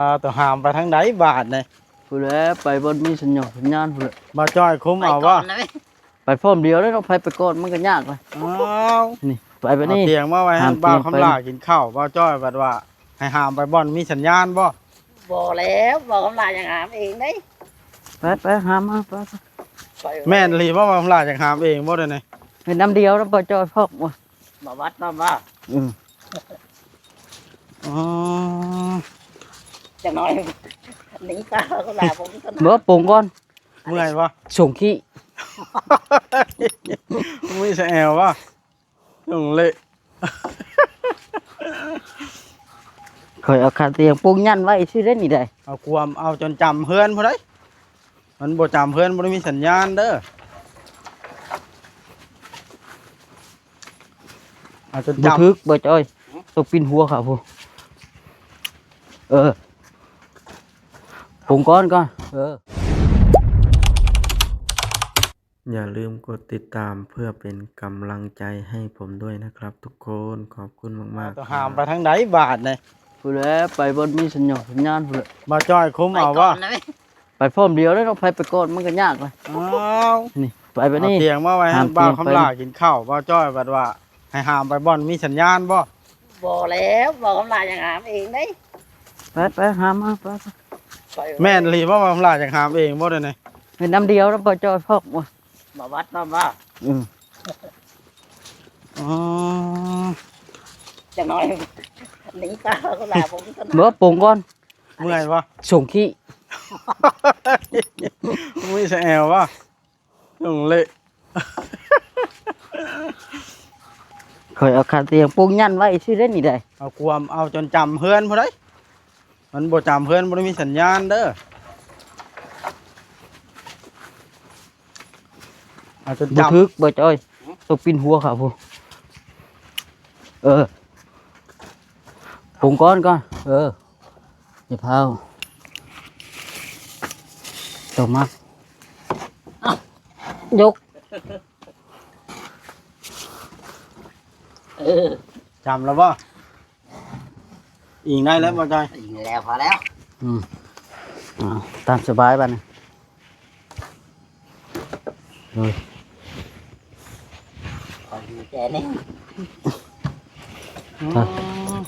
ອ່າ ໂຕຫາມໄປທາງໃດບາດນີ້? ພຸ້ນແຫຼະ ໄປບ່ອນມີສັນຍອງສັນຍານພຸ້ນແຫຼະ. ບ່າວຈ້ອຍຄຸມເອົາບໍ່? ໄປກ່ອນນະແມ່ ໄປພ້ອມດຽວເດ້ເນາະ ໃຜໄປກ່ອນມັນກໍຍາກລະ. ອ້າວ ນີ້ ໄປບາດນີ້ ເອົາຕຽງມາໄວ້ໃຫ້ ຫາມຕຽງ ບ່າວຄຳຫຼ້າກິນເຂົ້າ. ບ່າວຈ້ອຍບັດວ່າໃຫ້ຫາມໄປບ່ອນມີສັນຍານບໍ່? ບໍ່ແລ້ວ ບ່າວຄຳຫຼ້າຢາກຫາມເອງເດ້. ໄປ ໄປ ຫາມມາ ໄປ ໄປ. ແມ່ນອີ່ຫຼີບໍ່? ບ່າວຄຳຫຼ້າຢາກຫາມເອງບໍ່ດຽວນີ້? ເຮັດນຳດຽວນະ ບ່າວຈ້ອຍພອກບໍ່? ບໍ່ວັດນຳວ່າ ອືມ ອໍ ຈັກໜ້ອຍນີ້ຕາກໍລາບໍ່ມີ ບໍ່ ປົງກ່ອນ. ເມື່ອຍບໍ່? ສົ່ງຂີ້ ມີສະແອວບໍ່? ສົ່ງເລະ. ຂ້ອຍເອົາຄາຕຽງປຸງຍັນໄວ້ຊື່ເດ້ນີ້ໄດ໋. ເອົາກວມເອົາຈົນຈຳເຮືອນພຸ້ນໃດ໋. ມັນບໍ່ຈຳເຮືອນ ບໍ່ໄດ້ມີສັນຍານເດີ. ເອົາຈົນຈຳ ບໍ່ຖືກ ບໍ່ຈ້ອຍ ຕົກປິ່ນຫົວເຂົາພຸ້ນ. ເອີ ປຸງກ່ອນກ່ອນ ເອີ. ຢ່າລືມກົດຕິດຕາມເພື່ອເປັນກຳລັງໃຈໃຫ້ຜົມດ້ວຍນະຄັບທຸກຄົນ. ຂອບຄຸນມາກໆ. ໂຕຫາມໄປທາງໃດບາດນີ້? ພຸ້ນແຫຼະ ໄປບ່ອນມີສັນຍອງສັນຍານພຸ້ນແຫຼະ. ບ່າວຈ້ອຍຄຸມເອົາບໍ່? ໄປພ້ອມດຽວເດ້ເນາະ ໃຜໄປກ່ອນມັນກໍຍາກລະ. ອ້າວ ນີ້ ໄປບາດນີ້ ເອົາຕຽງມາໄວ້ໃຫ້ ຫາມຕຽງ ບ່າວຄຳຫຼ້າກິນເຂົ້າ. ບ່າວຈ້ອຍບັດວ່າໃຫ້ຫາມໄປບ່ອນມີສັນຍານບໍ່? ບໍ່ແລ້ວ ບ່າວຄຳຫຼ້າຢາກຫາມເອງເດ້. ໄປ ໄປ ຫາມມາ ໄປ ໄປ. ແມ່ນອີ່ຫຼີບໍ່? ບ່າວຄຳຫຼ້າຢາກຫາມເອງບໍ່ດຽວນີ້? ເຮັດນຳດຽວນະ ບ່າວຈ້ອຍພອກບໍ່? ບໍ່ວັດນຳວ່າ ອືມ ອໍ ຈັກໜ້ອຍນີ້ຕາກໍລາບໍ່ມີ ບໍ່ ປົງກ່ອນ. ເມື່ອຍບໍ່? ສົ່ງຂີ້ ມີສະແອວບໍ່? ສົ່ງເລະ. ຂ້ອຍເອົາຄາຕຽງປຸງຍັນໄວ້ຊື່ເດ້ນີ້ໄດ໋. ເອົາກວມເອົາຈົນຈຳເຮືອນພຸ້ນໃດ໋. ມັນບໍ່ຈຳເຮືອນ ບໍ່ໄດ້ມີສັນຍານເດີ. ເອົາຈົນຈຳ ບໍ່ຖືກ ບໍ່ຈ້ອຍ ຕົກປິ່ນຫົວເຂົາພຸ້ນ. ເອີ ປຸງກ່ອນກ່ອນ ເອີ. ຢ່າພາວ ຕົກມາ ຍົກ ເອີ ຈຳແລ້ວບໍ່? ອີງໄດ້ແລ້ວບໍ່ຈ້ອຍ? ອີງແລ້ວ ພໍແລ້ວ. ອືມ ເອົາຕາມສະບາຍບາດນີ້. ໂດຍ ຂໍຢູ່ແຈນີ້ ອືມ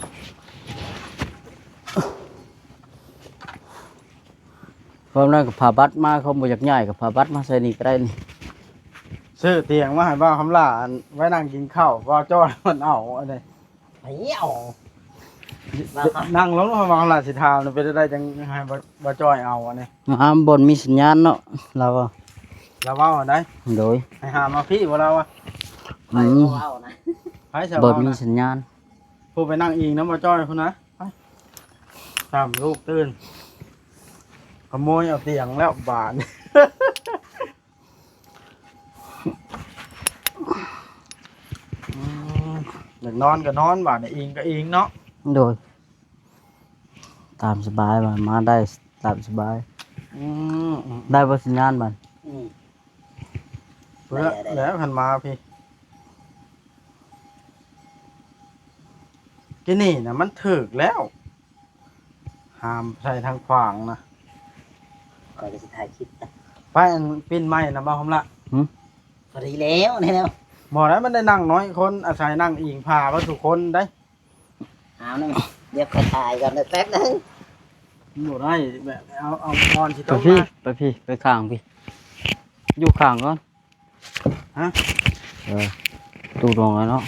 ພວກນັ້ນກໍຜ້າບັດມາ ເຂົາບໍ່ຢາກຍ້າຍກໍຜ້າບັດມາໃສ່ນີ້ກໍໄດ້ນີ້. ຊື້ຕຽງມາໃຫ້ບ່າວຄຳຫຼ້າ ອັນໄວ້ນັ່ງກິນເຂົ້າ ບ່າວຈ້ອຍມັນເອົາອັນນີ້. ໄປເອົາ ນັ່ງລົງ ເພາະວ່າເຮົາລະຊິຖາມເປັນຈັ່ງໃດ ຈັ່ງໃຫ້ບ່າວ ບ່າວຈ້ອຍເອົາອັນນີ້. ຫາບ່ອນມີສັນຍານເນາະ ລາວວ່າ ລາວເວົ້າອັນໃດ? ໂດຍ ໃຫ້ຫາມາພີ້ບໍ່ ລາວວ່າ. ອືມ ໃຜເວົ້ານະ? ໃຜສະ ບ່ອນມີສັນຍານ ຜູ້ໄປນັ່ງອີງນຳບ່າວຈ້ອຍພຸ້ນນະ. ໄປ ຕາມລູກຕື່ນ ຂະໂມຍເອົາຕຽງແລ້ວບາດ. ອືມ ຢາກນອນກໍນອນ ບາດນີ້ອີງກໍອີງເນາະ. ໂດຍ ຕາມສະບາຍ ວ່າມາໄດ້ຕາມສະບາຍ. ອືມ ໄດ້ບໍ່ສັນຍານບາດ? ອືມ ແລ້ວ ແລ້ວຄັນມາພີ້ ກິນນີ້ນະ ມັນຖືກແລ້ວ. ຫາມໃສ່ທາງຂວາງນະ ຂ້ອຍກໍຊິຖ່າຍຄລິບນະ. ໄປ ອັນ ປີ້ນໄມ້ນຳ ບ່າວຄຳຫຼ້າ. ຫື ພໍດີແລ້ວ ນີ້ແລ້ວ. ບໍ່ໄດ້ ມັນໄດ້ນັ່ງນ້ອຍຄົນ ອາໄສນັ່ງອີງພາເບິດທຸກຄົນໄດ໋. ເອົານະ ດຽວຂ້ອຍຖ່າຍກ່ອນເດີ ແປັບໜຶ່ງ. ບໍ່ໄດ້ ແບບ ເອົາ ເອົາບ່ອນຊິຕົງ ໄປພີ້ ໄປພີ້ ໄປຂ້າງພີ້ ຢູ່ຂ້າງກ່ອນ. ຮະ ເອີ ຕູ້ລົງແລ້ວເນາະ.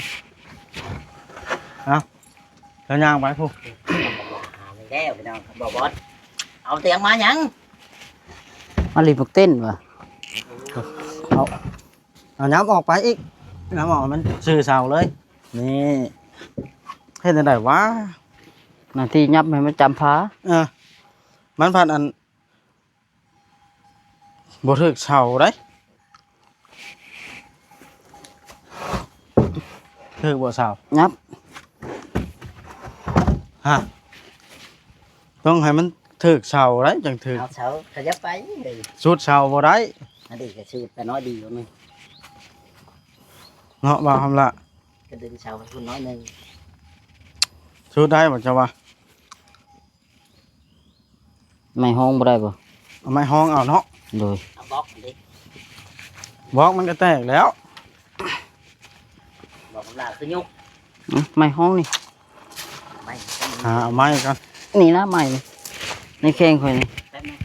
ເອົາ ແລ້ວຍ່າງໄປພຸ້ນ. ແລ້ວພີ່ນ້ອງ ບໍ່ບອດ ເອົາຕຽງມາຫຍັງ? ມາລີບໝາກເຕັ້ນວ່າ. ເອົາ ເອົາຫຍັບອອກໄປອີກ ຫຍັບອອກ ມັນຊື່ເສົາເລີຍ. ນີ້ ເຮັດແນວໃດວະ? ໜ້າທີ່ຫຍັບໃຫ້ມັນຈຳຜາ. ເອີ ມັນພັດອັນ ບໍ່ຖືກເສົາໃດ໋. ຖືກບໍ່ເສົາ? ຫຍັບ ຮະ ຕ້ອງໃຫ້ມັນຖືກເສົາໃດ໋ ຈັ່ງຖືກ. ເອົາເສົາຂະຫຍັບໄປ ຊຸດເສົາບໍ່ໄດ້. ອັນນີ້ກໍຊຸດໄປໜ້ອຍດຽວໜຶ່ງເນາະ ບ່າວຄຳຫຼ້າ. ກະດຶງເສົາໄປພຸ້ນໜ້ອຍໜຶ່ງ. ຊຸດໄດ້ບໍ່ເຈົ້າວ່າ? ໄມ້ຮອງບໍ່ໄດ້ບໍ່? ເອົາໄມ້ຮອງເອົາເນາະ. ໂດຍ ເອົາບລັອກເດ້ ບລັອກມັນກໍແຕກແລ້ວ. ບລັອກມັນຫຼາຍຄືຍຸກ ອື ໄມ້ຮອງນີ້ ໄມ້ ຫາເອົາໄມ້ກ່ອນ. ນີ້ນະໄມ້ນີ້ ໃນແຂ້ງຂ້ອຍນີ້. ແປັບໜຶ່ງ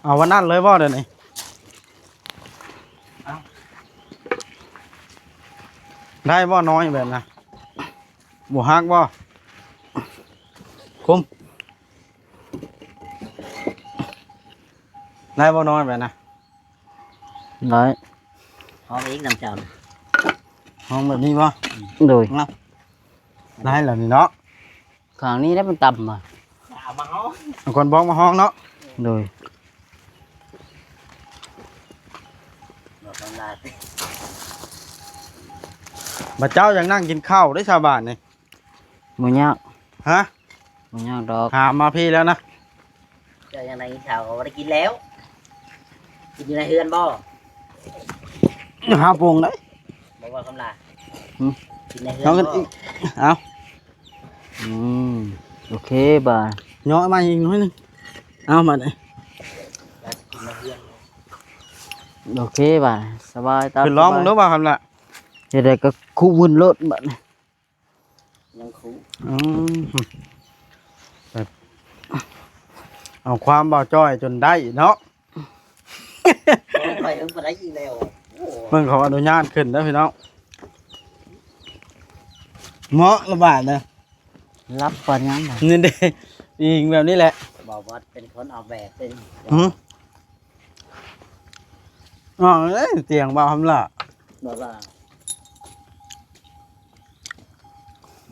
ເອົາວັນນັ້ນເລີຍບໍ່ດຽວນີ້? ເອົ້າ ໄດ້ບໍ່ນ້ອຍແບບນະ? ບໍ່ຫັກບໍ່? ຄຸມ ໄດ້ບໍ່ນ້ອຍແບບນະ? ໄດ້ ຫ້ອງອີກນຳເຈົ້ານະ ຫ້ອງແບບນີ້ບໍ່? ໂດຍ ນະ ໄດ້ແລ້ວນີ້ເນາະ. ຂ້າງນີ້ແຫຼະມັນຕ່ຳວ່າ ເອົາມາຫ້ອງ ເອົາກ້ອນບລັອກມາຫ້ອງເນາະ. ໂດຍ ບລັອກມັນຫຼາຍ ບັດເຈົ້າຢາກນັ່ງກິນເຂົ້າເດ້ຊາວບ້ານນີ້. ບໍ່ຍາກ ຮະ? ບໍ່ຍາກດອກ ຫາມາພີ້ແລ້ວນະ. ເຈົ້າຍັງໄດ້ກິນເຂົ້າກໍບໍ່ໄດ້ກິນແລ້ວ. ກິນຢູ່ໃນເຮືອນບໍ່? ຫາໂປ່ງໄດ້ ບໍ່ວ່າຄຳລາ ຫຶ? ກິນໃນເຮືອນບໍ່? ເອົາ ອືມ ໂອເຄບາດ ຍໍມາອີກໜ້ອຍໜຶ່ງ. ເອົາມານີ້ ກິນໃນເຮືອນ ໂອເຄບາດ ສະບາຍຕາມ ຂຶ້ນລອງເບິ່ງດູ ສະບາຍ ວ່າຄຳລາ ເຮັດໃດກໍຄຸວືນໂລດບາດນີ້. ຍັງຄູ ອືມ ແບບ ເອົາຄວາມບ່າວຈ້ອຍຈົນໄດ້ເນາະ. ຂ້ອຍເອີ້ນບໍ່ໄດ້ອີກແລ້ວ. ໂອ້ ເບິ່ງ ຂໍອະນຸຍາດຂຶ້ນເດີພີ່ນ້ອງ. ເໝາະລະບາດນະ ລັບປານຫຍັງນະ ນີ້ເດ້ ອີງແບບນີ້ແຫຼະ. ບ່າວບອດເປັນຄົນອອກແບບເດ້. ຫຶ? ອອກເລີຍຕຽງບ່າວຄຳລາ ບ່າວລາ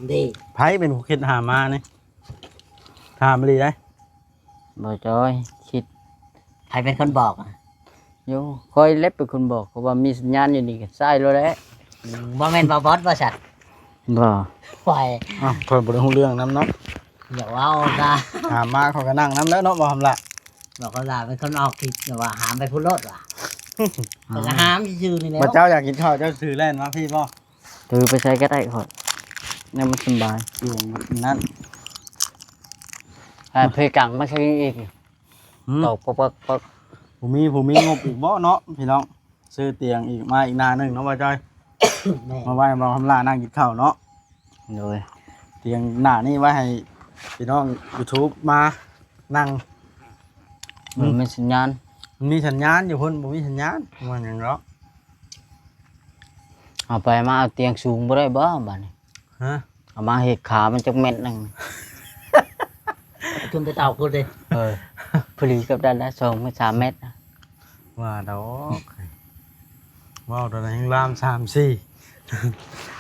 ເດ້ ໃຜເປັນຜູ້ຄິດຫາມານີ້? ຖາມອີ່ຫຼີໄດ໋. ບ່າວຈ້ອຍຄິດ. ໃຜເປັນຄົນບອກ? ໂຍ ຂ້ອຍແຫຼະເປັນຄົນບອກ ເພາະວ່າມີສັນຍານຢູ່ນີ້ກໍໃຊ້ໂລດແຫຼະ. ອືມ ບໍ່ແມ່ນບ່າວບອດບໍ່ຊັ້ນ? ບໍ່ ຂ້ອຍ ອ້າວ ຂ້ອຍບໍ່ໄດ້ຮູ້ເລື່ອງນຳເນາະ. ຢ່າເວົ້າຊະ ຖາມມາຂ້ອຍກໍນັ່ງນຳແລ້ວເນາະ ບ່າວຄຳລາ. ບອກເຂົາວ່າເປັນຄົນອອກຜິດ ແຕ່ວ່າຫາມໄປພຸ້ນໂລດວ່າ. ເອີ ຂ້ອຍກໍຫາມຊື່ໆນີ້ແຫຼະ. ບໍ່ ເຈົ້າຢາກກິນເຂົ້າ ເຈົ້າຖືແລ່ນມາພີ້ບໍ່? ຖືໄປໃສກໍໄດ້ຂ້ອຍ ແນວມັນສະບາຍ ຢູ່ນັ້ນ. ໃຫ້ເພກັງມາຊື້ອີກ. ຫືມ? ຕອກປຶກໆ ບໍ່ມີຜູ້ມີງົບອີກບໍ່ເນາະພີ່ນ້ອງ? ຊື້ຕຽງອີກ ມາອີກໜ້າໜຶ່ງເນາະ ບ່າວຈ້ອຍ. ແມ່ນ ມາໄວ້ບ່າວຄຳລານັ່ງກິນເຂົ້າເນາະ. ໂດຍ ຕຽງໜ້ານີ້ໄວ້ໃຫ້ພີ່ນ້ອງຢູທູບມານັ່ງ. ມັນມີສັນຍານ ມັນມີສັນຍານຢູ່ພຸ້ນ ບໍ່ມີສັນຍານ ວ່າຫຍັງດອກ. ເອົາໄປມາເອົາຕຽງສູງບໍ່ໄດ້ບໍ່ບາດນີ້? ຮະ? ເອົາມາເຮັດຂາມັນຈັກແມັດໜຶ່ງ ທຸ່ມໄປເຕົາພຸ້ນເດ້. ເອີ ພໍດີກັບນັ້ນນະ ສອງເມັດ ສາມແມັດນະ. ວ່າດອກ ເວົ້າຕອນນັ້ນແຮ່ງລາມສາມສີ່.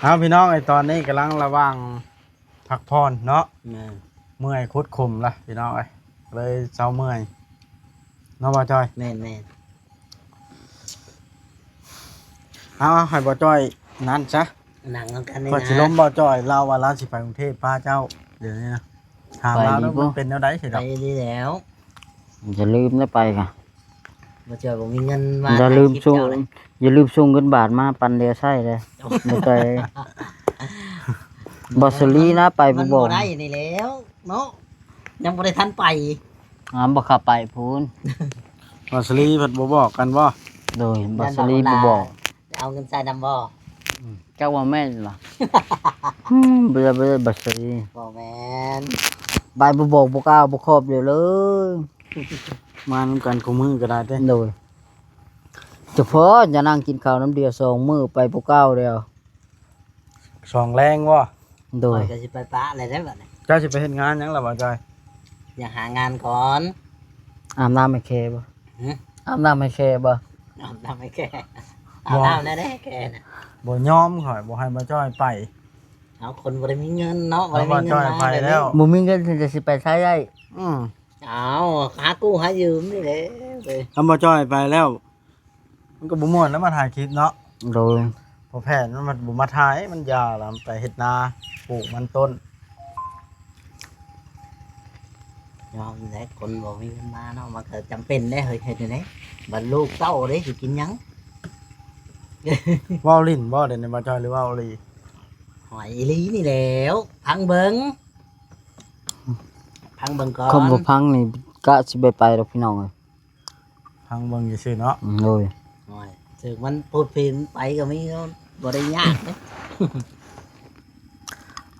ເອົາ ພີ່ນ້ອງເອີຍ ຕອນນີ້ກຳລັງລະຫວ່າງພັກຜ່ອນເນາະ. ແມ່ນ ເມື່ອຍຂຸດຂຸມລະພີ່ນ້ອງເອີຍ ເລີຍເຊົາເມື່ອຍເນາະ ບ່າວຈ້ອຍ. ແມ່ນໆ ເອົາ ໃຫ້ບ່າວຈ້ອຍນັ້ນຊະ ນັ່ງນຳກັນນີ້ນະ. ຂ້ອຍຊິລົມບ່າວຈ້ອຍ ລາວວ່າລາວຊິໄປກຸງເທບ ພາເຈົ້າ ດຽວນີ້ນະ ຖາມລາວເບິ່ງ ມັນເປັນແນວໃດຊິດອກ. ໄປດີແລ້ວ ຢ່າລືມນະໄປກະ ບໍ່ເຊື່ອບໍ່ມີເງິນມາ ຢ່າລືມສົ່ງ ຢ່າລືມສົ່ງເງິນບາດມາປັນເຫຼືອໃຊ້ເດີ້. ບໍ່ໄດ້ ບໍ່ສະລີນະ ໄປບໍ່ບອກ ມັນບໍ່ໄດ້ນີ້ແລ້ວເນາະ ຍັງບໍ່ໄດ້ທັນໄປ. ອາ ບໍ່ຂັບໄປພຸ້ນ ບໍ່ສະລີເພິ່ນບໍ່ບອກກັນບໍ່? ໂດຍ ບໍ່ສະລີບໍ່ບອກ ໄປເອົາເງິນໃສ່ນຳບໍ່? ອືມ ຈັກວ່າແມ່ນບໍ່? ອືມ ບໍ່ໄດ້ ບໍ່ໄດ້ ບໍ່ໃຊ່ ບໍ່ແມ່ນ ໄປບໍ່ບອກບໍ່ກ່າວບໍ່ຂອບດຽວເລີຍ ມານຳກັນຄູ່ມື້ກໍໄດ້ເດ້. ໂດຍ ສະເພາະຢ່ານັ່ງກິນເຂົ້ານຳດຽວສອງມື້ໄປບໍ່ກ່າວດຽວ ສອງແລງບໍ່? ໂດຍ ຂ້ອຍກໍຊິໄປປະແລ້ວເດ້ບັດນີ້. ເຈົ້າຊິໄປເຮັດງານຫຍັງລະບໍ່ຈ້ອຍ? ຢາກຫາງານກ່ອນ. ອາບນ້ຳໃຫ້ແຄບໍ່? ຫຶ? ອາບນ້ຳໃຫ້ແຄບໍ່? ອາບນ້ຳໃຫ້ແຄ ອາບນ້ຳແດ່ແຄນະ. ບໍ່ຍອມຂ້ອຍ ບໍ່ໃຫ້ບໍ່ຈ້ອຍໄປ. ເອົາ ຄົນບໍ່ໄດ້ມີເງິນເນາະ ບໍ່ໄດ້ມີເງິນມາແລ້ວ ບໍ່ມີເງິນຈະຊິໄປໃສໄດ້? ອືມ ເອົາ ຫາກູ້ຫາຢືມນີ້ແຫຼະເວີຍ. ຄັນບໍ່ຈ້ອຍໄປແລ້ວ ມັນກໍບໍ່ມ່ວນແລ້ວມາຖ່າຍຄລິບເນາະ. ໂດຍ ພໍແພດມັນບໍ່ມາຖ່າຍ ມັນຢ່າລະ ໄປເຮັດນາ ປູກມັນຕົ້ນ. ຍອມແຫຼະ ຄົນບໍ່ມີເງິນມາເນາະ ມັນກໍຈຳເປັນເດ້ເຮີ້ຍ ເຮັດແນວໃດ ບັດລູກເຕົ້າເດ້ ຊິກິນຫຍັງ? ເວົ້າຫຼິ້ນບໍ່ ດຽວນີ້ ບ່າວຈ້ອຍ ຫຼືເວົ້າອີ່ຫຼີ? ຫອຍອີ່ຫຼີນີ້ແຫຼ້ວ ຟັງເບິ່ງ ຟັງເບິ່ງກ່ອນ. ຄັນບໍ່ຟັງນີ້ກະຊິບໍ່ໄປດອກພີ່ນ້ອງເອີຍ. ຟັງເບິ່ງຊື່ໆເນາະ. ໂດຍ. ໂອ້ຍ ຖືກມັນໂພດເພ ໄປກໍມີ ບໍ່ໄດ້ຍາກເດ້.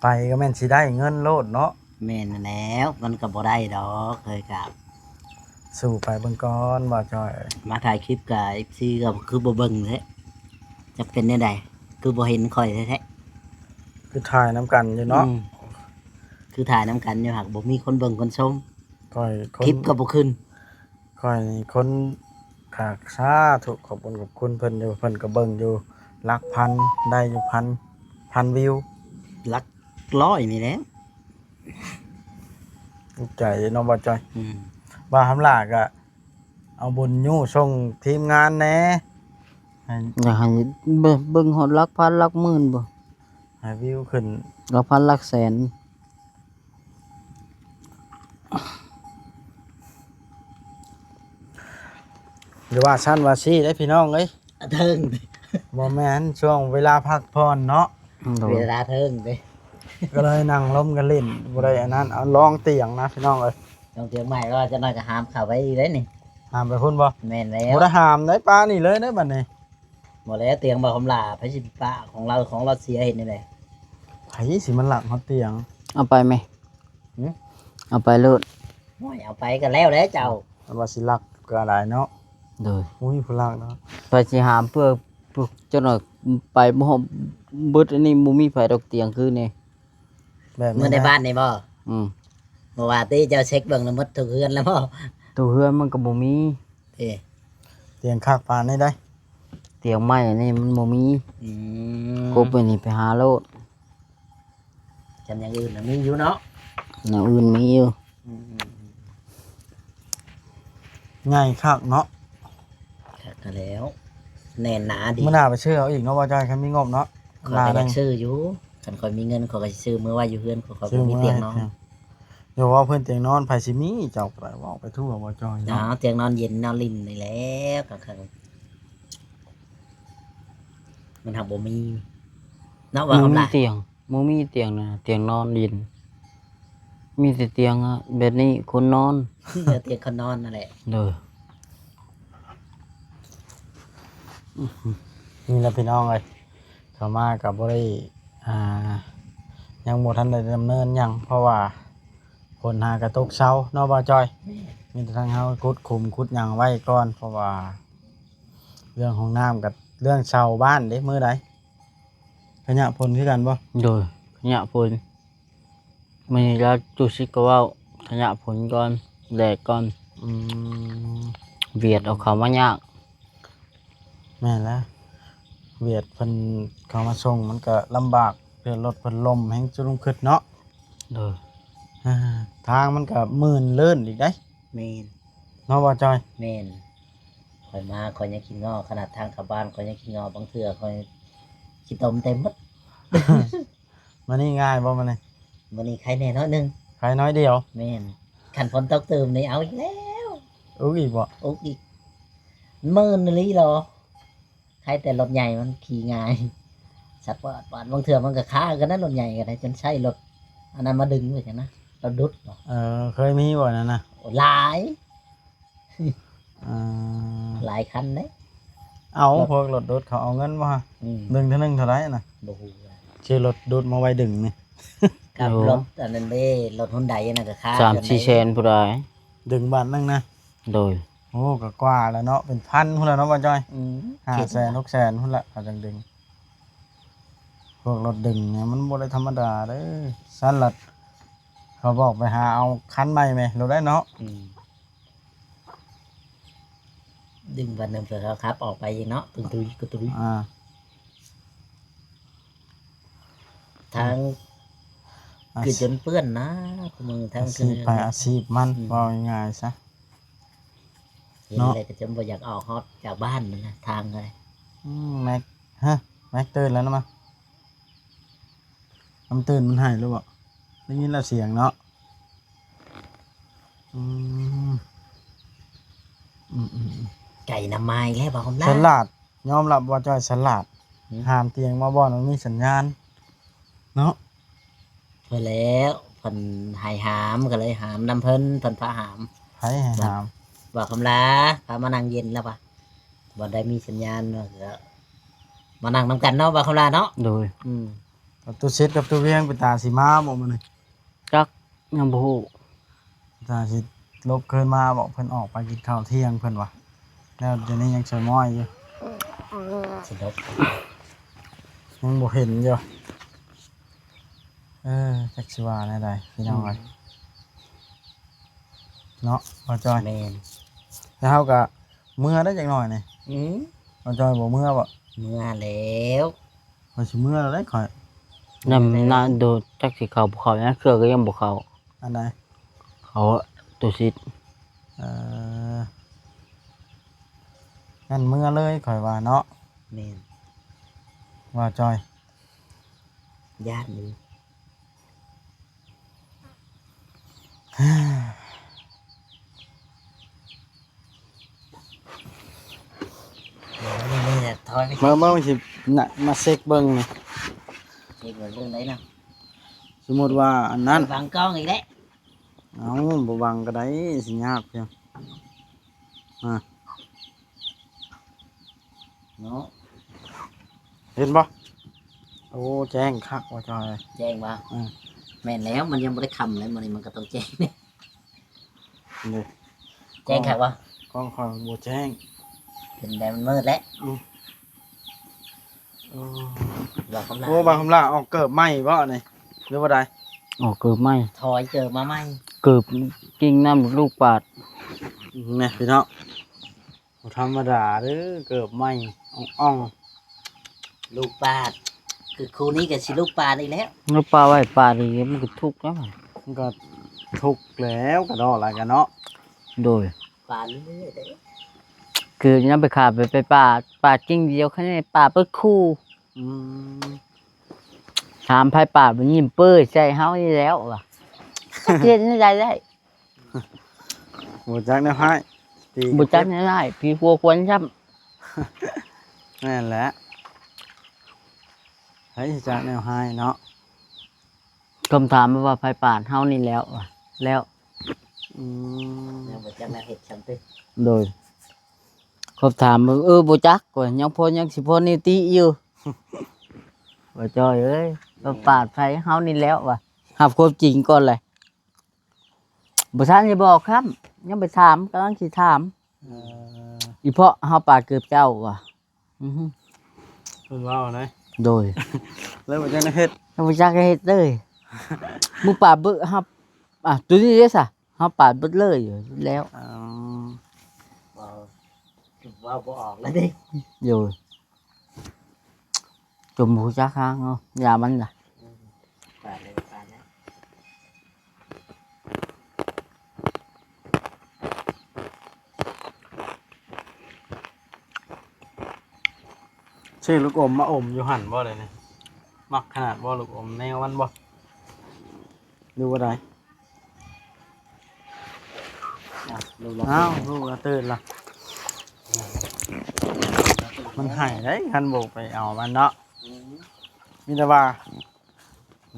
ໄປກໍແມ່ນຊິໄດ້ເງິນໂລດເນາະ. ແມ່ນຫັ້ນແຫຼ້ວ ມັນກໍບໍ່ໄດ້ດອກ ເຄີຍກະ ສູ້ໄປເບິ່ງກ່ອນ ບ່າວຈ້ອຍ. ມາຖ່າຍຄລິບກະ ເອັຟຊີ ກໍຄືບໍ່ເບິ່ງແທ້ ຈັກເປັນແນວໃດ ຄືບໍ່ເຫັນຂ້ອຍແທ້ໆ. ຄືຖ່າຍນຳກັນຢູ່ເນາະ. ອືມ ຄືຖ່າຍນຳກັນຢູ່ ຫາກບໍ່ມີຄົນເບິ່ງຄົນຊົມ ຂ້ອຍຄົນ ຄລິບກໍບໍ່ຂຶ້ນ. ຂ້ອຍນີ້ຄົນ ຄັກ ສາທຸ ຂອບຄຸນຂອບຄຸນເພິ່ນຢູ່ ເພິ່ນກໍເບິ່ງຢູ່ຫຼັກພັນ ໄດ້ຢູ່ພັນ ພັນວິວ ຫຼັກຮ້ອຍນີ້ແຫຼະ. ຂອບໃຈເນາະ ບ່າວຈ້ອຍ. ອືມ ບ່າວຫຳຫຼ້າກໍເອົາບຸນຍູ້ສົ່ງທີມງານແດ່ ໃຫ້ ຢາກໃຫ້ເບິ່ງ ເບິ່ງຮອດຫຼັກພັນຫຼັກໝື່ນບໍ່ ໃຫ້ວິວຂຶ້ນຫຼັກພັນຫຼັກແສນ. ຢ່າວ່າຊັ້ນວ່າຊີ້ເດ້ພີ່ນ້ອງເອີຍ ເທິງ ບໍ່ແມ່ນ ຊ່ວງເວລາພັກຜ່ອນເນາະ. ໂດຍ ເວລາເທິງເດ້ ກໍເລີຍນັ່ງລົມກັນຫຼິ້ນ ບໍ່ໄດ້ອັນນັ້ນ ເອົາລອງຕຽງນະພີ່ນ້ອງເອີຍ. ລອງຕຽງໃໝ່ ວ່າຈັກໜ້ອຍກໍຫາມເຂົ້າໄປອີກເດ້ນີ້. ຫາມໄປພຸ້ນບໍ່? ແມ່ນແລ້ວ ບໍ່ໄດ້ຫາມໄດ້ ປານີ້ເລີຍເດ້ບັດນີ້. ບໍ່ແລ້ວ ຕຽງບໍ່ຄຳຫຼ້າ ໃຜຊິປະຂອງລາວ ຂອງລາວເສຍເຮັດແນວໃດ? ໃຜຊິມາລັກຮອດຕຽງ? ເອົາໄປແມະ. ຫື? ເອົາໄປໂລດ. ໂອ້ຍ ເອົາໄປກໍແລ້ວແຫຼະເຈົ້າ. ວ່າຊິລັກກໍໄດ້ເນາະ. ໂດຍ. ໂອ້ຍ ຜູ້ລັກເນາະ. ໃຜຊິຫາມເພື່ອ ພວກເຈົ້າໜ້ອຍໄປບໍ່ຮອດເບິດ ອັນນີ້ບໍ່ມີໃຜດອກຕຽງຄືນີ້. ແບບນີ້ ເມື່ອໃນບ້ານນີ້ບໍ່? ອືມ ເມື່ອວານຕິເຈົ້າເຊັກເບິ່ງແລ້ວໝົດທຸກເຮືອນແລ້ວບໍ່? ທຸກເຮືອນມັນກໍບໍ່ມີ. ເອີ ຕຽງຄັກປານນີ້ໄດ໋ ຕຽງໄມ້ອັນນີ້ມັນບໍ່ມີ. ອືມ ກົບໄປນີ້ໄປຫາໂລດ. ຄັນຢ່າງອື່ນນະມີຢູ່ເນາະ. ແນວອື່ນມີຢູ່. ອືມ ໃຫຍ່ຄັກເນາະ. ຄັກຫັ້ນແລ້ວ ແໜ້ນໜາດີ. ມື້ໜ້າໄປຊື້ເອົາອີກເນາະ ວ່າຈອຍ ຄັນມີງົບເນາະ. ຂ້ອຍກໍຢາກຊື້ຢູ່ ຄັນຂ້ອຍມີເງິນ ຂ້ອຍກໍຊິຊື້ເມືອໄວ້ຢູ່ເຮືອນ ຂ້ອຍບໍ່ມີຕຽງນອນ. ຢ່າເວົ້າເພິ່ນຕຽງນອນ ໃຜຊິມີ ເຈົ້າກໍໄດ້ເວົ້າໄປທົ່ວ ບໍ່ຈ່ອຍເນາະ. ຕຽງນອນເຢັນນອນຫຼິ້ນນີ້ແຫຼະ ກາງຄືນມັນຫາກບໍ່ມີເນາະ. ວ່າຄຳຫຼາຍ ບໍ່ມີຕຽງນະ ຕຽງນອນຫຼິ້ນ ມີແຕ່ຕຽງແບບນີ້ຄົນນອນ. ເອີ ຕຽງຄົນນອນນັ້ນແຫຼະ. ໂດຍ. ນີ້ລະພີ່ນ້ອງເອີຍ ເຂົ້າມາກໍບໍ່ໄດ້ ອ່າ ຍັງບໍ່ທັນໄດ້ດຳເນີນຫຍັງ ເພາະວ່າຝົນຫາກະຕົກເຊົາເນາະ ບ່າວຈ່ອຍ. ແມ່ນ. ມີແຕ່ທາງເຮົາຂຸດຂຸມຂຸດຫຍັງໄວ້ກ່ອນ ເພາະວ່າເລື່ອງຫ້ອງນ້ຳກັບເລື່ອງເຊົ່າບ້ານເດ້ ມື້ໃດ ຂະຫຍະຝົນຄືກັນບໍ່? ໂດຍ ຂະຫຍະຝົນ. ມື້ນີ້ລາວຕູ້ຊິກກໍເວົ້າ ຂະຫຍະຝົນກ່ອນ ແດດກ່ອນ. ອືມ ຫວຽດເອົາເຂົ້າມາຍາກ. ແມ່ນແລ້ວ ຫວຽດເພິ່ນເຂົ້າມາສົ່ງມັນກໍລຳບາກ ເພື່ອລົດເພິ່ນລົ້ມແຮງຈຸລຸງຄຶດເນາະ. ໂດຍ. ທາງມັນກໍມື່ນເລີນອີກໄດ໋. ແມ່ນ. ເນາະ ບ່າວຈ່ອຍ? ແມ່ນ. ຂ້ອຍມາ ຂ້ອຍຍັງຂີ້ງໍ້ ຂະໜາດທາງເຂົ້າບ້ານຂ້ອຍຍັງຂີ້ງໍ້ ບາງເທື່ອຂ້ອຍຂີ້ຕົມເຕັມໝົດ. ມື້ນີ້ງ່າຍບໍ່? ມື້ນີ້ ມື້ນີ້ໄຄແດ່ໜ້ອຍໜຶ່ງ. ໄຄນ້ອຍດຽວ. ແມ່ນ. ຄັນຝົນຕົກຕື່ມນີ້ເອົາອີກແລ້ວ. ອຸກອີກບໍ່? ອຸກອີກ. ມື່ນອີ່ຫຼີຫຼໍ? ໄຄແຕ່ລົດໃຫຍ່ມັນຂີ່ງ່າຍ ສະປອດປາດ. ບາງເທື່ອມັນກໍຄາກັນນະ ລົດໃຫຍ່ກໍໄດ້ ຈົນໃຊ້ລົດອັນນັ້ນມາດຶງໄວ້ຊັ້ນນະ ລົດດຸດ. ເອີ ເຄີຍມີບໍ່ນັ້ນນະ? ໂອ້ ຫຼາຍ. ອ່າ ຫຼາຍຄັນເດ້. ເອົາ ພວກລົດດຸດເຂົາເອົາເງິນບໍ່? ອືມ ດຶງເທື່ອໜຶ່ງເທົ່າໃດນະ? ບໍ່ຮູ້. ຊື້ລົດດຸດມາໄວ້ດຶງນີ້ ກັບລົດອັນນັ້ນເດ້ ລົດຮຸນໄດອັນນັ້ນກໍຄາ ສາມສີ່ແສນພຸ້ນໃດ ດຶງບາດໜຶ່ງນະ. ໂດຍ. ໂອ້ ກໍກວ່າແລ້ວເນາະ ເປັນພັນພຸ້ນແລ້ວເນາະ ບ່າວຈ້ອຍ. ອືມ ຫ້າແສນ ຫົກແສນພຸ້ນລະ ເຂົາຈັ່ງດຶງ. ພວກລົດດຶງນີ້ມັນບໍ່ໄດ້ທຳມະດາເດີ້. ຊັ້ນລະ ເຂົາບອກໄປຫາເອົາຄັນໃໝ່ແມະ ໂລດໄດ້ເນາະ. ອືມ ດຶງບາດໜຶ່ງ ເຂົາຂັບອອກໄປອີກເນາະ ຕຶງຕຸຍ ຕຸຍ. ອ່າ ທາງ ອືມ ຄືຈົນເປື້ອນນະ ມື້ທາງ ອາຊີບໃຜອາຊີບມັນ. ອືມ ເວົ້າງ່າຍໆຊະ ເຫັນ ເນາະ ແລ້ວກໍຈົນບໍ່ຢາກອອກຮອດຈາກບ້ານນະ ທາງເລີຍ. ອືມ ແມັກ ຮະ ແມັກຕື່ນແລ້ວນະມະ ມັນຕື່ນ ມັນໄຫ້ຫຼືບໍ່? ໄດ້ຍິນແລ້ວສຽງເນາະ. ອືມ ອືມໆໆ ໄກ່ນຳມາອີກແລ້ວ ບ່າວຄຳຫຼ້າ. ສະຫຼາດ ຍອມຮັບວ່າຈ້ອຍສະຫຼາດ. ຫືມ? ຫາມຕຽງມາບ່ອນມັນມີສັນຍານ. ເນາະ ເພິ່ນແລ້ວ ເພິ່ນໃຫ້ຫາມ ກໍເລີຍຫາມນຳເພິ່ນ ເພິ່ນພາຫາມ. ໃຜໃຫ້ຫາມ? ບ່າວຄຳລາ ພາມານັ່ງເຢັນແລ້ວວ່າ ບໍ່ໄດ້ມີສັນຍານເນາະ ກໍມານັ່ງນຳກັນເນາະ ບ່າວຄຳລາເນາະ. ໂດຍ ອືມ ກັບຕູ້ສິດກັບຕູ້ວຽງ ເປັນຕາຊິມາບໍ່ມື້ນີ້? ຈັກ ຍັງບໍ່ຮູ້ ຖ້າຊິລົບຄືນມາເບາະ ເພິ່ນອອກໄປກິນເຂົ້າທ່ຽງເພິ່ນວ່າ ແລ້ວດຽວນີ້ຍັງສະມ້ອຍຢູ່ ຊິລົບ ຍັງບໍ່ເຫັນຢູ່. ເອີ ຈັກຊິວ່າແນວໃດພີ່ນ້ອງເອີຍ ອືມ ເນາະ ບ່າວຈ້ອຍ. ແມ່ນ ແລ້ວເຮົາກະເມືອໄດ້ຈັກໜ້ອຍນີ້ ອືມ ບ່າວຈ້ອຍບໍ່ເມືອເບາະ? ເມືອແລ້ວ ຂ້ອຍຊິເມືອແລ້ວເດ້ຂ້ອຍ ນຳນາໂດດ ຈັກຊິເຂົ້າບໍ່ເຂົ້າ ຍັງເທື່ອກໍຍັງບໍ່ເຂົ້າ. ອັນໃດ? ເຂົ້າຕູ້ສິດ. ເອີ ນັ້ນເມືອເລີຍຂ້ອຍວ່າເນາະ. ແມ່ນ ວ່າຈ່ອຍ ຢ້ານຢູ່. ເບິ່ງໆ ຊິນະ ມາເຊັກເບິ່ງນີ້ ເຊັກເບິ່ງເລື່ອງໃດນະ? ສົມມຸດວ່າອັນນັ້ນ ບັງກ້ອງອີກແລ້ວ. ເອົ້າ ບໍ່ບັງກໍໄດ້ ຊິຍາກພຽງ ອ່າ ເນາະ ເຫັນບໍ່? ໂອ້ ແຈ້ງຄັກວ່າຈ້ອຍ ແຈ້ງບໍ່? ອືມ ແມ່ນແລ້ວ ມັນຍັງບໍ່ໄດ້ຄ່ຳເລີຍ ມື້ນີ້ມັນກໍຕ້ອງແຈ້ງເດ້. ນີ້ ແຈ້ງຄັກບໍ່? ກ້ອງຂ້ອຍມັນບໍ່ແຈ້ງ ເປັນແບບມັນມືດແລ້ວ. ອືມ ໂອ້ ບ່າວຄຳຫຼ້າ ໂອ້ ບ່າວຄຳຫຼ້າ ອອກເກີບໃໝ່ບໍ່ນີ້ ຫຼືວ່າໃດ? ອອກເກີບໃໝ່ ຖອຍເກີບມາໃໝ່ ເກີບກິ່ງນ້ຳລູກປາດ. ແມ່ນພີ່ນ້ອງ ບໍ່ທຳມະດາເດີ ເກີບໃໝ່ອ່ອງໆ ລູກປາດ ຄືຄູ່ນີ້ກໍຊິລູກປາດອີກແລ້ວ ລູກປາດໄວ້ປາດອີກ ມັນກໍທຸກແລ້ວ ມັນກໍທຸກແລ້ວ ກະດອກຫຼາຍກະເນາະ. ໂດຍ ປາດເລື້ອຍໆເດ້ ຄືຍາມໄປຂາໄປ ໄປປາດ ປາດກິ່ງດຽວ ຄັນນີ້ປາດເບິດຄູ່. ອືມ ຖາມໃຜປາດ ມັນຍິ້ມເປີ້ຍໃສ່ເຮົານີ້ແລ້ວວ່າ ເຮັດແນວໃດໄດ້? ບໍ່ຈັກແນວຮ້າຍ ຕີ ບໍ່ຈັກແນວຮ້າຍ ຜີຜົວຄວນຊ້ຳ. ແມ່ນແຫຼະ ໃຜຊິຈັກແນວຮ້າຍເນາະ. ຄຳຖາມວ່າໃຜປາດເຮົານີ້ແລ້ວວ່າ ແລ້ວ ອືມ ຍັງບໍ່ຈັກແນວເຮັດຊ້ຳຕິ. ໂດຍ ຄຳຖາມ ເອີ ບໍ່ຈັກວ່າ ຍັງພໍ ຍັງຊິພໍນິວຕິຢູ່. ວ່າຈ້ອຍເອີຍ ແມ່ນ ປາດໃຜເຮົານີ້ແລ້ວວ່າ ຮັບຄວາມຈິງກ່ອນແຫຼະ. ບໍ່ທັນໄດ້ບອກຊ້ຳ ຍັງໄປຖາມ ກຳລັງຊິຖາມ. ເອີ ອີເພາະເຮົາປາດເກີບເຈົ້າວ່າ. ອືຮຶ ເພິ່ນເວົ້ານະ. ໂດຍ ແລ້ວບໍ່ຈັກເຮັດ ແລ້ວບໍ່ຈັກເຮັດເລີຍ. ມຶງປາດເບິດ ເຮົາ ອ່າ ໂຕນີ້ເດ້ຊະ ເຮົາປາດເບິດເລີຍແລ້ວ. ອໍ ເວົ້າ ເວົ້າບໍ່ອອກແລ້ວເດ້. ໂດຍ ຈົນບໍ່ຮູ້ຈັກທາງເນາະ ຢ່າມັນລະ. ອືມ ປາດແລ້ວ ປາດແລ້ວ ຊື້ລູກອົມມາອົມຢູ່ຫັ້ນບໍ່ເດນີ້? ມັກຂະໜາດບໍ່ ລູກອົມແນວມັນບໍ່ ຫຼືວ່າໃດ? ອ້າວ ລູກລະຕື່ນລະ ມັນໄຫ້ໄດ໋ ຄັນບໍ່ໄປເອົາມັນເນາະ. ອືມ ມີແຕ່ວ່າ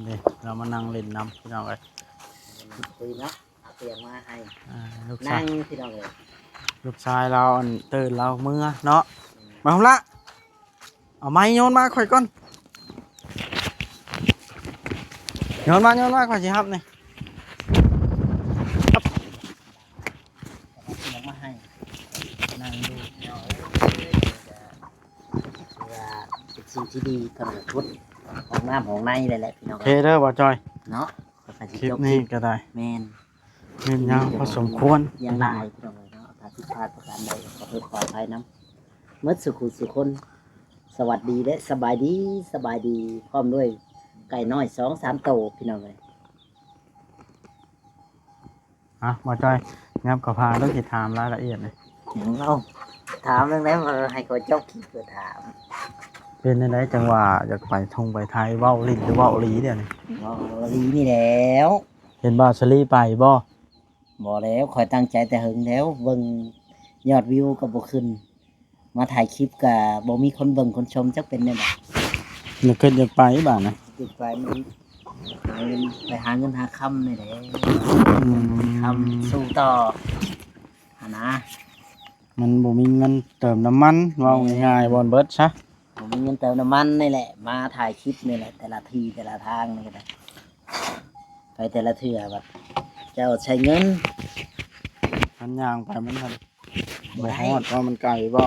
ນີ້ ລາວມານັ່ງຫຼິ້ນນຳພີ່ນ້ອງເອີຍ. ຄຸຍເນາະ ເອົາຕຽງມາໃຫ້ ອ່າ ລູກຊາຍ ນັ່ງພີ່ນ້ອງເອີຍ. ລູກຊາຍລາວ ອັນ ຕື່ນລາວເມືອເນາະ. ອືມ ມາ ເອົາໄມ້ໂຍນມາຂ້ອຍກ່ອນ ໂຍນມາ ໂຍນມາ ຂ້ອຍຊິຮັບນີ້. ເອົາມາໃຫ້ນັ່ງດູເນາະ. ເອີ ຖືວ່າເປັນສິ່ງທີ່ດີ ເພິ່ນກໍຂຸດຫ້ອງນ້ຳຫ້ອງໃນເລີຍແຫຼະພີ່ນ້ອງ. ໂອເຄເດີບ່າວຈອຍເນາະ. ຄລິບນີ້ກໍໄດ້ ແມ່ນ ແມ່ນຍາວພໍສົມຄວນ ຢ່າງຫຼາຍພີ່ນ້ອງເອີຍເນາະ. ຖ້າຜິດພາດປະການໃດ ຂໍໂທດຂໍອະໄພນຳໝົດສູ່ຄູ່ສູ່ຄົນ. ສະຫວັດດີ ແລະ ສະບາຍດີ ສະບາຍດີ ພ້ອມດ້ວຍໄກ່ນ້ອຍສອງສາມໂຕພີ່ນ້ອງເອີຍ. ອ່ະ ບ່າວຈອຍ ຫຍັບເຂົ້າພາ ຕ້ອງຊິຖາມລາຍລະອຽດນີ້. ເອົ້າ ຖາມເລື່ອງໃດ ໃຫ້ເຂົາເຈົ້າຄິດເພື່ອຖາມ. ເປັນຈັ່ງໃດຈັ່ງວ່າຢາກໄປທົ່ງໄປໄທ ເວົ້າຫຼິ້ນຫຼືເວົ້າອີ່ຫຼີດຽວນີ້? ເວົ້າອີ່ຫຼີນີ້ແລ້ວ. ເຫັນບ່າວສາລີໄປບໍ່? ບໍ່ແລ້ວ ຂ້ອຍຕັ້ງໃຈແຕ່ເຫິງແລ້ວ ເບິ່ງຍອດວິວກໍບໍ່ຂຶ້ນ. ມາຖ່າຍຄລິບກະບໍ່ມີຄົນເບິ່ງຄົນຊົມ ຈັກເປັນແນວໃດ. ມັນຄິດຢາກໄປບາດນະ. ຄິດໄປມັນຫາເງິນ ໄປຫາເງິນຫາຄຳນີ້ແຫຼະ ອືມ ຄຳ ອືມ ສູ້ຕໍ່ຫັ້ນນະ ມັນບໍ່ມີເງິນເຕີມນ້ຳມັນ ເວົ້າງ່າຍໆ ແມ່ນ ບ່ອນເບິດຊະ ບໍ່ມີເງິນເຕີມນ້ຳມັນນີ້ແຫຼະ ມາຖ່າຍຄລິບນີ້ແຫຼະ ແຕ່ລະທີ່ແຕ່ລະທາງນີ້ກໍໄດ້ ໄປແຕ່ລະເທື່ອບັດເຈົ້າໃຊ້ເງິນ ຄັນຍ່າງໄປມັນ ບໍ່ ບໍ່ໄດ້ ຮອດ ເພາະມັນໄກບໍ?